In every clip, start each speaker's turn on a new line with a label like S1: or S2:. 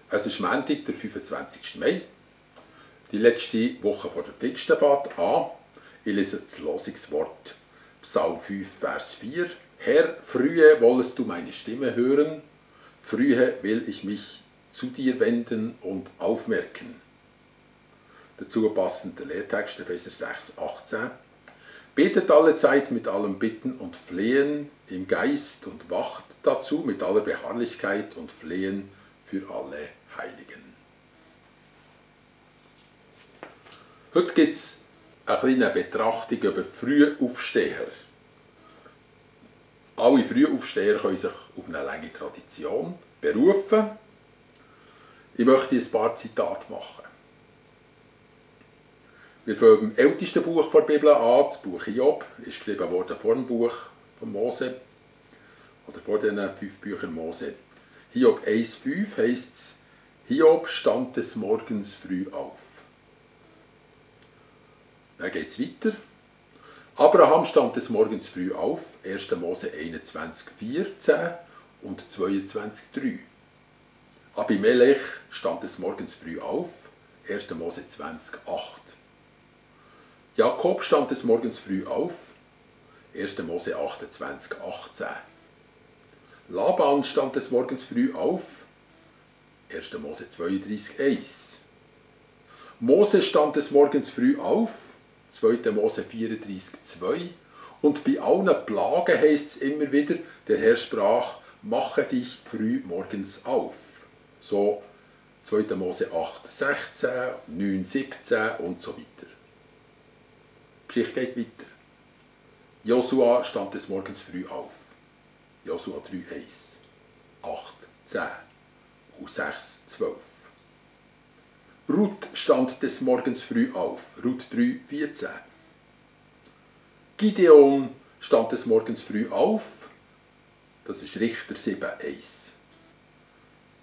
S1: Es ist Montag, der 25. Mai. Die letzte Woche vor der Pfingsten fängt an. Ich lese das Losungswort Psalm 5, Vers 4. Herr, frühe wollest du meine Stimme hören, frühe will ich mich zu dir wenden und aufmerken. Dazu passend der Lehrtext, Epheser 6, 18. Betet alle Zeit mit allem Bitten und Flehen im Geist und wacht dazu mit aller Beharrlichkeit und Flehen für alle Heiligen. Heute gibt es eine kleine Betrachtung über Frühaufsteher. Alle Frühaufsteher können sich auf eine lange Tradition berufen. Ich möchte ein paar Zitate machen. Wir fangen beim ältesten Buch der Bibel an, das Buch Hiob. Ist geschrieben worden vor dem Buch von Mose oder vor den 5 Büchern Mose. Hiob 1,5 heisst es: Hiob stand des Morgens früh auf. Dann geht es weiter. Abraham stand des Morgens früh auf, 1. Mose 21,14 und 22,3. Abimelech stand des Morgens früh auf, 1. Mose 20,8. Jakob stand des Morgens früh auf, 1. Mose 28,18. Laban stand des Morgens früh auf, 1. Mose 32,1. Mose stand des Morgens früh auf, 2. Mose 34,2. Und bei allen Plagen heisst es immer wieder, der Herr sprach, mache dich früh morgens auf. So 2. Mose 8,16, 9,17 und so weiter. Die Geschichte geht weiter. Josua stand des Morgens früh auf. Josua 3,1, 8,10 und 6,12. Ruth stand des Morgens früh auf. Ruth 3,14. Gideon stand des Morgens früh auf. Das ist Richter 7,1.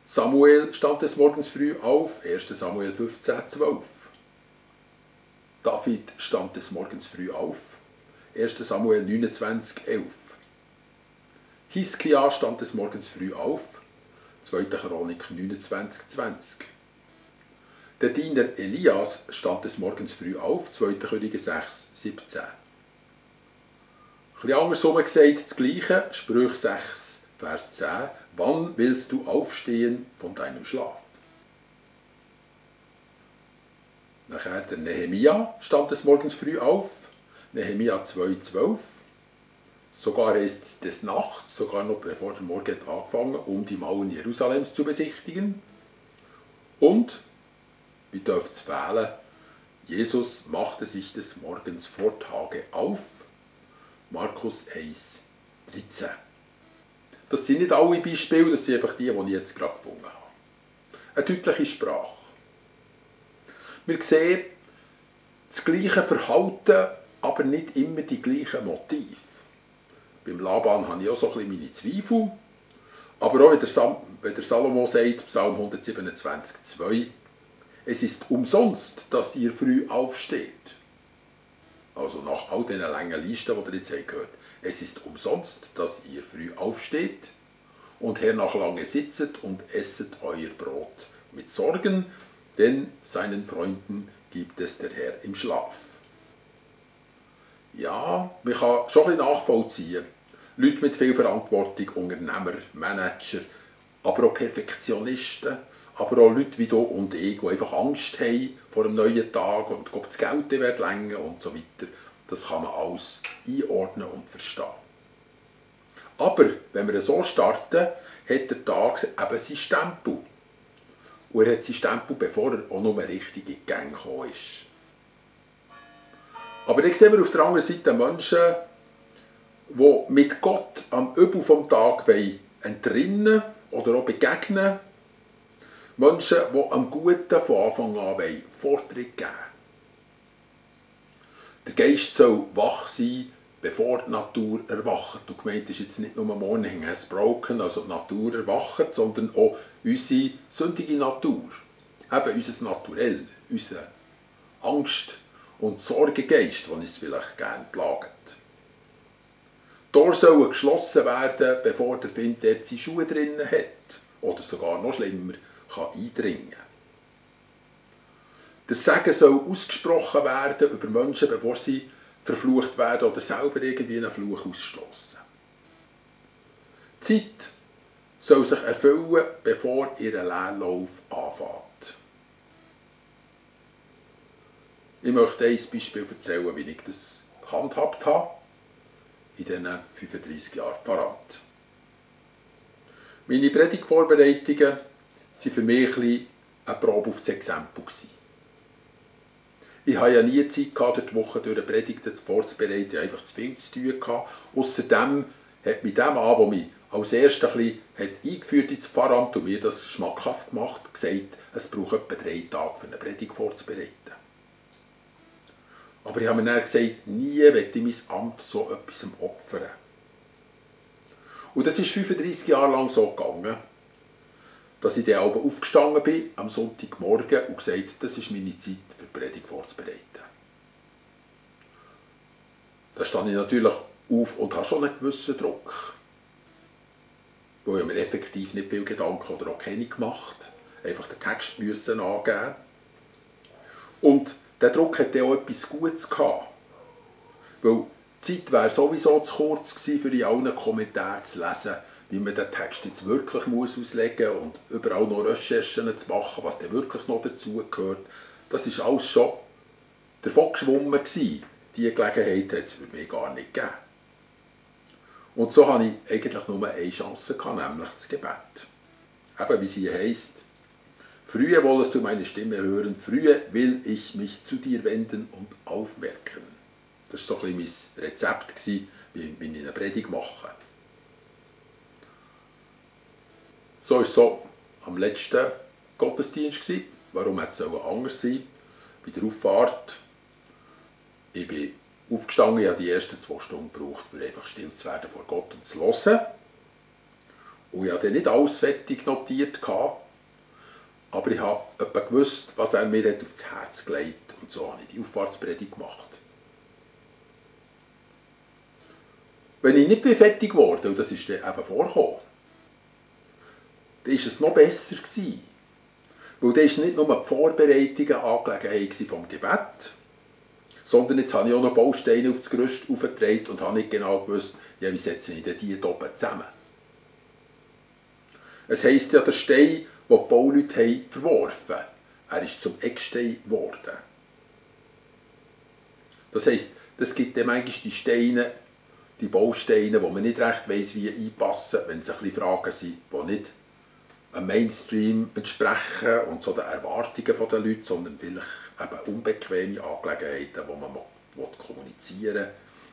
S1: Samuel stand des Morgens früh auf. 1. Samuel 15,12. David stand des Morgens früh auf. 1. Samuel 29,11. Hiskia stand des Morgens früh auf. 2. Chronik 29,20. Der Diener Elias stand des Morgens früh auf, 2. Könige 6, 17. Ein bisschen andersrum gesagt, das Gleiche, Sprüche 6, Vers 10. Wann willst du aufstehen von deinem Schlaf? Nachher der Nehemia stand des Morgens früh auf, Nehemia 2, 12. Sogar heisst es des Nachts, sogar noch bevor der Morgen hat angefangen, um die Mauern Jerusalems zu besichtigen. Und wie dürfte es fehlen? Jesus machte sich des Morgens vor Tage auf. Markus 1, 13. Das sind nicht alle Beispiele, das sind einfach die ich jetzt gerade gefunden habe. Eine deutliche Sprache. Wir sehen das gleiche Verhalten, aber nicht immer die gleichen Motive. Beim Laban habe ich auch so ein bisschen meine Zweifel. Aber auch wenn der Salomo sagt, Psalm 127, 2, es ist umsonst, dass ihr früh aufsteht. Also nach all diesen langen Listen, die ihr jetzt gehört. Es ist umsonst, dass ihr früh aufsteht und hernach lange sitzet und esset euer Brot mit Sorgen, denn seinen Freunden gibt es der Herr im Schlaf. Ja, man kann schon ein bisschen nachvollziehen. Leute mit viel Verantwortung, Unternehmer, Manager, aber auch Perfektionisten, aber auch Leute wie du und ich, die einfach Angst haben vor einem neuen Tag und ob das Geld wird länger und so weiter. Das kann man alles einordnen und verstehen. Aber wenn wir so starten, hat der Tag eben seinen Stempel. Und er hat seinen Stempel, bevor er auch nur richtig in die Gänge gekommen ist. Aber dann sehen wir auf der anderen Seite Menschen, die mit Gott am Übel vom Tag entrinnen oder auch begegnen. Menschen, die am Guten von Anfang an Vortritt geben wollen. Der Geist soll wach sein, bevor die Natur erwacht. Und gemeint ist jetzt nicht nur Morning has broken, also die Natur erwacht, sondern auch unsere sündige Natur. Eben unser Naturell, unser Angst- und Sorgengeist, der uns vielleicht gerne plagt. Die Tore sollen geschlossen werden, bevor der Wind dort seine Schuhe drinnen hat. Oder sogar noch schlimmer, eindringen kann. Der Segen soll ausgesprochen werden über Menschen, bevor sie verflucht werden oder selber irgendwie einen Fluch ausstoßen. Die Zeit soll sich erfüllen, bevor ihr Leerlauf anfängt. Ich möchte ein Beispiel erzählen, wie ich das gehandhabt habe in diesen 35 Jahren Pfarramt. Meine Predigtvorbereitungen waren für mich eine Probe auf das Exempel. Ich hatte ja nie Zeit gehabt, durch die Woche durch eine Predigt vorzubereiten. Ich hatte einfach zu viel zu tun gehabt. Außerdem hat mich der Mann, der mich als Erster eingeführt ins Pfarramt und mir das schmackhaft gemacht, gesagt, es braucht etwa 3 Tage, für eine Predigt vorzubereiten. Aber ich habe mir dann gesagt, nie werde ich mein Amt so etwas opfern. Und das ist 35 Jahre lang so gegangen, dass ich dann aber aufgestanden bin am Sonntagmorgen und gesagt, das ist meine Zeit, für die Predigt vorzubereiten. Da stand ich natürlich auf und habe schon einen gewissen Druck. Weil ich mir effektiv nicht viel Gedanken oder auch keine gemacht. Einfach den Text müssen angeben. Und der Druck hatte auch etwas Gutes gehabt. Weil die Zeit wäre sowieso zu kurz gewesen, für in allen Kommentaren zu lesen, wie man den Text jetzt wirklich auslegen muss und überall noch Recherchen zu machen, was dann wirklich noch dazu gehört. Das war alles schon davon geschwommen gewesen. Diese Gelegenheit hat es für mich gar nicht gegeben. Und so hatte ich eigentlich nur eine Chance gehabt, nämlich das Gebet. Eben wie es hier heisst, frühe wolltest du meine Stimme hören, frühe will ich mich zu dir wenden und aufmerken. Das war so ein bisschen mein Rezept, wie ich eine Predigt mache. So war es so am letzten Gottesdienst. Warum hätte es anders sein? Bei der Auffahrt. Ich bin aufgestanden, ich habe die ersten 2 Stunden gebraucht, um einfach still zu werden vor Gott und zu hören. Und ich hatte nicht alles fertig notiert, aber ich habe etwa gewusst, was er mir aufs Herz gelegt hat. Und so habe ich die Auffahrtspredigt gemacht. Wenn ich nicht fertig geworden, und das ist dann eben vorgekommen, dann war es noch besser gewesen. Weil dann war nicht nur die Vorbereitung eine Angelegenheit vom Gebet, sondern jetzt habe ich auch noch Bausteine auf das Gerüst aufgetragen und habe nicht genau gewusst, ja, wie setze ich denn die hier oben zusammen. Es heisst ja, der Stein, den die Bauleute haben verworfen, er ist zum Eckstein geworden. Das heisst, es gibt dann manchmal die Steine, die Bausteine, die man nicht recht weiss, wie einpassen, wenn es ein bisschen Fragen sind, die nicht einem Mainstream entsprechen und so den Erwartungen der Leute, sondern vielleicht eben unbequeme Angelegenheiten, die man kommunizieren will.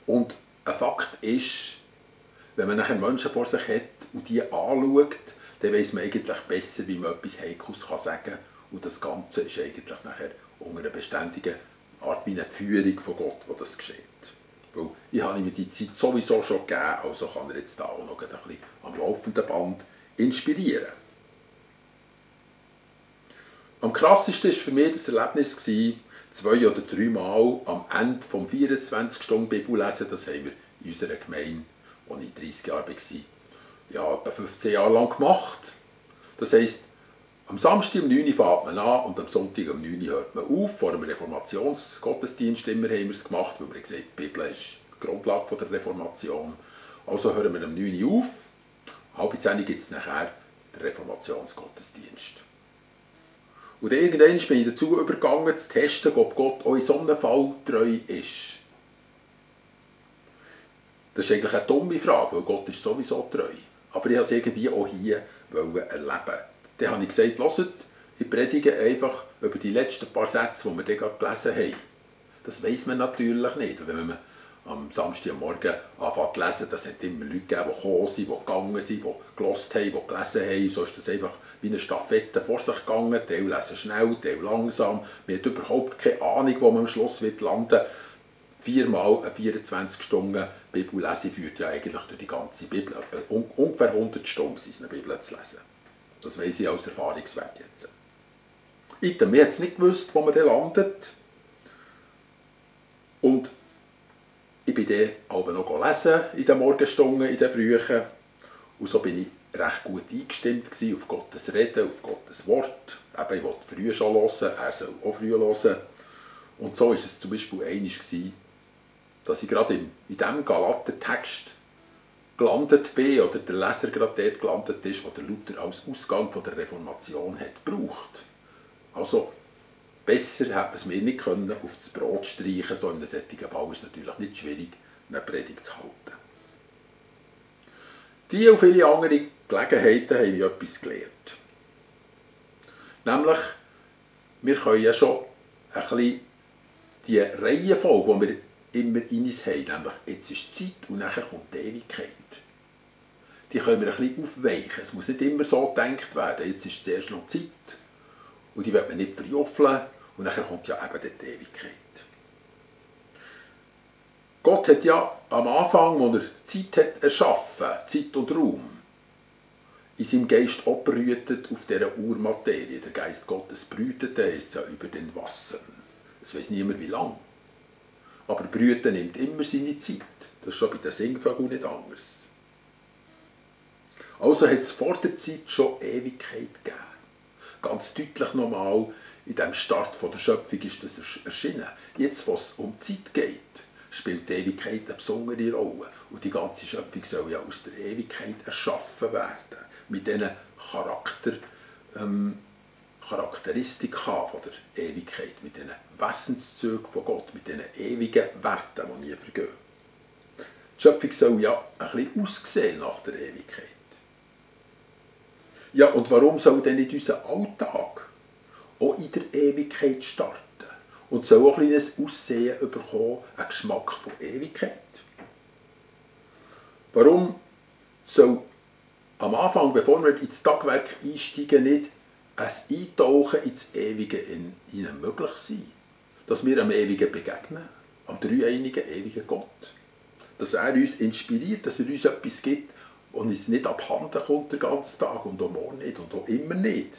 S1: Und ein Fakt ist, wenn man nachher Menschen vor sich hat und die anschaut, dann weiss man eigentlich besser, wie man etwas Heikles sagen kann. Und das Ganze ist eigentlich nachher unter einer beständigen Art wie eine Führung von Gott, wo das geschieht. Weil ich habe mir die Zeit sowieso schon gegeben, also kann er jetzt da auch noch ein bisschen am laufenden Band inspirieren. Am krassesten war für mich das Erlebnis, 2 oder 3 Mal am Ende des 24 Stunden Bibellesen, das haben wir in unserer Gemeinde, wo ich 30 Jahre war, ja, etwa 15 Jahre lang gemacht. Das heisst, am Samstag um 9 Uhr fängt man an und am Sonntag um 9 Uhr hört man auf. Vor dem Reformationsgottesdienst immer haben wir es gemacht, weil wir gesagt haben, die Bibel ist die Grundlage der Reformation. Also hören wir um 9 Uhr auf. 9:30 gibt es nachher den Reformationsgottesdienst. Und irgendwann bin ich dazu übergegangen, zu testen, ob Gott auch in so einem Fall treu ist. Das ist eigentlich eine dumme Frage, weil Gott ist sowieso treu. Aber ich wollte es irgendwie auch hier erleben. Dann habe ich gesagt, hört, ich predige einfach über die letzten paar Sätze, die wir dann gerade gelesen haben. Das weiss man natürlich nicht. Wenn man am Samstagmorgen anfängt zu lesen, das hat immer Leute gegeben, die gekommen sind, die gegangen sind, die gehört haben, die gelesen haben. So ist das einfach wie eine Stafette vor sich gegangen. Teil lesen schnell, Teil langsam. Man hat überhaupt keine Ahnung, wo man am Schluss landen wird. 4 mal 24 Stunden Bibellesen führt ja eigentlich durch die ganze Bibel. Ungefähr 100 Stunden sind es, eine Bibel zu lesen. Das weiss ich als Erfahrungswert jetzt. Wir haben jetzt nicht gewusst, wo man dann landet. Und ich bin dann aber noch lesen in den Morgenstunden, in den Frühen. Und so bin ich recht gut eingestimmt gewesen auf Gottes Reden, auf Gottes das Wort. Eben, ich wollte früh schon hören, er soll auch früh hören. Und so war es zum Beispiel einmal, dass ich gerade in diesem Galatertext gelandet bin, oder der Leser gerade dort gelandet ist, wo der Luther als Ausgang von der Reformation hat gebraucht. Also, besser hätte man es mir nicht können auf das Brot streichen. So in einem solchen Fall ist es natürlich nicht schwierig, eine Predigt zu halten. Diese und viele andere Gelegenheiten haben mich etwas gelernt. Nämlich, wir können ja schon ein bisschen die Reihenfolge, die wir immer in uns haben, nämlich jetzt ist Zeit und nachher kommt die Ewigkeit. Die können wir ein bisschen aufweichen. Es muss nicht immer so gedacht werden, jetzt ist zuerst noch Zeit und die wird man nicht verjuffeln und nachher kommt ja eben die Ewigkeit. Gott hat ja am Anfang, als er Zeit hat erschaffen, Zeit und Raum, in seinem Geist auch brütet auf dieser Urmaterie. Der Geist Gottes brütet, der ist ja über den Wassern. Es weiß niemand wie lange. Aber Brüten nimmt immer seine Zeit. Das ist schon bei den Singvögeln nicht anders. Also hat es vor der Zeit schon Ewigkeit gegeben. Ganz deutlich nochmal, in dem Start der Schöpfung ist das erschienen. Jetzt, wo es um Zeit geht, spielt die Ewigkeit eine besondere Rolle. Und die ganze Schöpfung soll ja aus der Ewigkeit erschaffen werden. Mit diesen Charakteristika von der Ewigkeit, mit diesen Wesenszügen von Gott, mit diesen ewigen Werten, die nie vergehen. Die Schöpfung soll ja ein bisschen aussehen nach der Ewigkeit. Ja, und warum soll denn nicht unser Alltag auch in der Ewigkeit starten? Und soll auch ein kleines Aussehen bekommen, einen Geschmack von Ewigkeit? Warum soll am Anfang, bevor wir ins Tagwerk einsteigen, nicht ein Eintauchen ins Ewige in ihnen möglich sein? Dass wir am Ewigen begegnen, am dreieinigen, ewigen Gott. Dass er uns inspiriert, dass er uns etwas gibt, und uns nicht abhanden kommt den ganzen Tag und auch morgen nicht und auch immer nicht.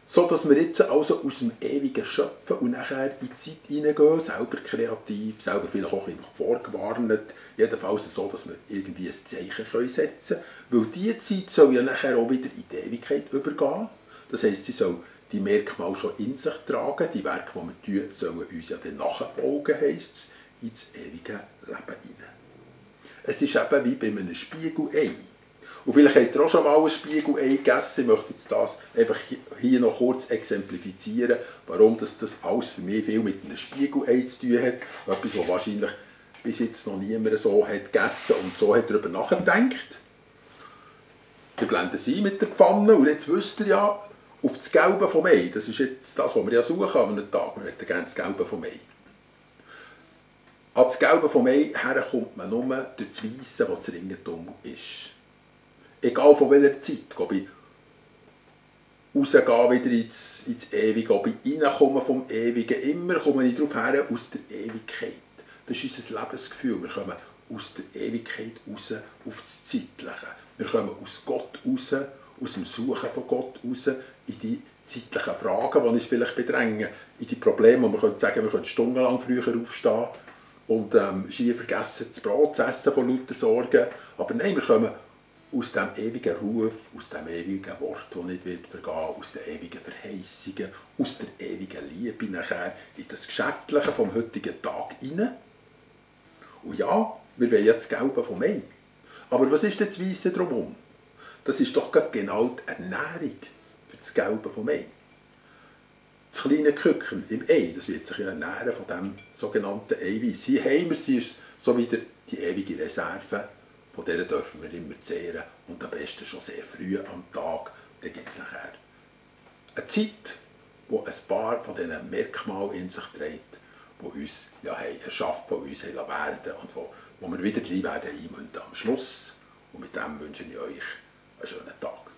S1: So dass wir jetzt also aus dem Ewigen schöpfen und nachher in die Zeit hineingehen, selber kreativ, selber vielleicht auch ein bisschen vorgewarnt, jedenfalls so, dass wir irgendwie ein Zeichen setzen können, weil diese Zeit soll ja nachher auch wieder in die Ewigkeit übergehen. Das heisst, sie soll die Merkmale schon in sich tragen, die Werke, die wir tun, sollen uns ja dann nachfolgen, heisst es, ins ewige Leben hinein. Es ist eben wie bei einem Spiegelei. Und vielleicht habt ihr auch schon mal ein Spiegelei gegessen. Ich möchte jetzt das einfach hier noch kurz exemplifizieren, warum das alles für mich viel mit einem Spiegelei zu tun hat. Etwas, was wahrscheinlich bis jetzt noch niemand so hat gegessen und so hat darüber nachgedacht. Wir blenden es ein mit der Pfanne und jetzt wisst ihr ja, auf das Gelbe vom Ei, das ist jetzt das, was wir ja suchen an einem Tag. Wir hätten gerne das Gelbe vom Ei. An das Gelbe vom Ei her kommt man nur durch das Weisse, das das Ringsum ist. Egal von welcher Zeit, ob ich rausgehe wieder ins Ewige, ob ich reinkomme vom Ewigen, immer komme ich darauf her, aus der Ewigkeit. Das ist unser Lebensgefühl. Wir kommen aus der Ewigkeit raus auf das Zeitliche. Wir kommen aus Gott raus, aus dem Suchen von Gott raus, in die zeitlichen Fragen, die uns vielleicht bedrängen, in die Probleme, wo wir können sagen, wir können stundenlang früher aufstehen und schier vergessen, das Brot zu essen von lauter Sorgen. Aber nein, wir kommen aus dem ewigen Ruf, aus dem ewigen Wort, das nicht wird vergehen, aus den ewigen Verheißungen, aus der ewigen Liebe nachher in das Geschäftliche vom heutigen Tag hinein. Und ja, wir wollen jetzt das Gelbe vom Ei. Aber was ist denn das Weisse drumherum? Das ist doch gerade genau die Ernährung für das Gelbe vom Ei. Das kleine Küken im Ei, das wird sich ernähren von dem sogenannten Eiweiß. Hier haben wir sie, ist so wieder die ewige Reserve, von der dürfen wir immer zehren und am besten schon sehr früh am Tag. Dann gibt es nachher eine Zeit, die ein paar von diesen Merkmalen in sich trägt, die uns ja erschaffen, die uns werden und wo wir wieder drin werden einmünden am Schluss. Und mit dem wünsche ich euch einen schönen Tag.